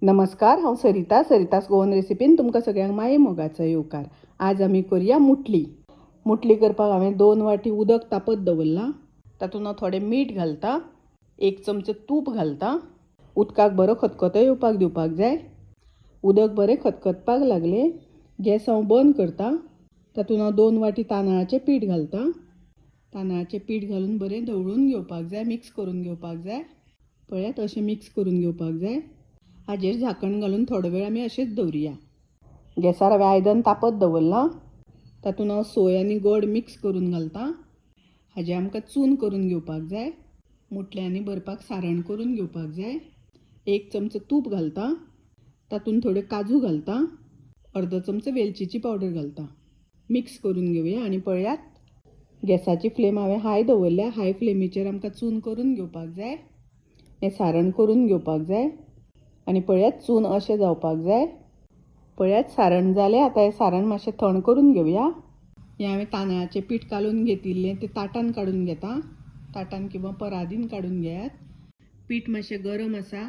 नमस्कार, हांव सरिता. सरितास गोवन रेसिपीन तुमकां सगळ्यांक माये मोगाचो येवकार. आज आमी करुया मुटली. मुटली करपाक हांवें 2 वाटी उदक तापत दवरलां. तातूंत हांव थोडें मीठ घालता, 1 चमचो तूप घालता. उदकाक बरो खतखतो येवपाक दिवपाक जाय. उदक बरें खतखतपाक लागलें, गॅस हांव बंद करता. तातूंत हांव 2 वाटी तांदळाचें पीठ घालता. तांदळाचें पीठ घालून बरें धवळून घेवपाक जाय, मिक्स करून घेवपाक जाय. पळयात, अशें मिक्स करून घेवपाक जाय. हाजेर झाकण घालून थोडो वेळ आमी अशेंच दवरुया. गॅसार हांवें आयदन तापत दवरलां. तातूंत हांव सोय आनी गोड मिक्स करून घालता. हाजें आमकां चून करून घेवपाक जाय. मुटल्यांनी भरपाक सारण करून घेवपाक जाय. 1 चमचो तूप घालता. तातूंत थोड्यो काजू घालता, अर्दो चमचो वेलचीची पावडर घालता. मिक्स करून घेवया. आनी पळयात, गॅसाची फ्लेम हांवें हाय दवरल्या. हाय फ्लेमीचेर आमकां चून करून घेवपाक जाय. हें सारण करून घेवपाक जाय. आनी पळयात, चून अशें जावपाक जाय. पळयात, सारण जालें. आतां हें सारण मातशें थंड करून घेवया. हें हांवें तांदळाचें पीठ कालोवन घेतिल्लें, तें ताटान काडून घेता. ताटान किंवा परादीन काडून घेयात. पीठ मातशें गरम आसा.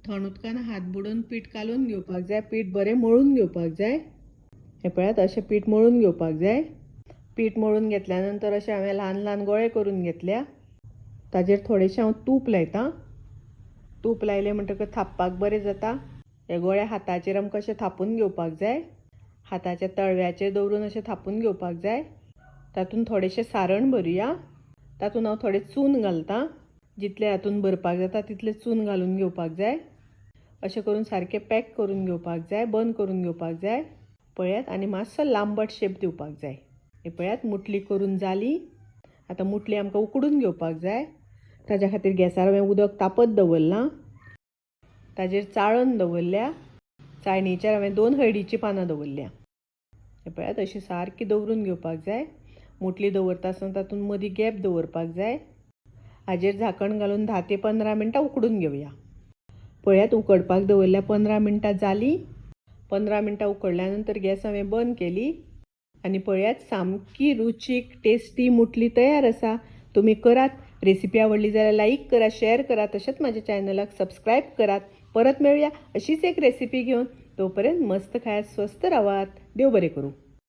थंड उदकान हात बुडोवन पीठ कालोवन घेवपाक जाय. पीठ बरें मळून घेवपाक जाय. हें पळयात, अशें पीठ मळून घेवपाक जाय. पीठ मळून घेतल्या नंतर अशें हांवें ल्हान ल्हान गोळे करून घेतल्या. ताजेर थोडेशें हांव तूप लायता. तूप लायलें म्हणटकच थापपाक बरें जाता. हे गोळे हाताचेर आमकां अशें थापून घेवपाक जाय. हाताच्या तळव्याचेर दवरून अशें थापून घेवपाक जाय. तातूंत थोडेशें सारण भरुया. तातूंत हांव थोडें चून घालता. जितलें हातूंत भरपाक जाता तितलें चून घालून घेवपाक जाय. अशें करून सारकें पॅक करून घेवपाक जाय, बंद करून घेवपाक जाय. पळयात, आनी मातसो लांबट शेप दिवपाक जाय. हे पळयात, मुटली करून जाली. आतां मुटली आमकां उकडून घेवपाक जाय. ताज्या खातीर गॅसार हांवें उदक तापत दवरलां. ताजेर चाळण दवरल्या. चाळणीचेर हांवें 2 हळदीचीं पानां दवरल्या. हे पळयात, अशी सारकी दवरून घेवपाक जाय. मुटली दवरता आसतना तातूंत मदीं गॅप दवरपाक जाय. हाजेर झाकण घालून 10 ते 15 मिनटां उकडून घेवया. पळयात, उकडपाक दवरल्या, 15 मिनटां जालीं. 15 मिनटां उकडल्या नंतर गॅस हांवें बंद केली. आनी पळयात, सामकी रुचीक, टेस्टी मुटली तयार आसा. तुमी करात. रेसिपी आवडली जाल्यार लायक करा, शेअर करा, तशेंच माझ्या चॅनलाक सबस्क्रायब करात. परत मेळूया अशीच एक रेसिपी घेवन. तोपर्यंत मस्त खायात, स्वस्थ रावात. देव बरें करूं.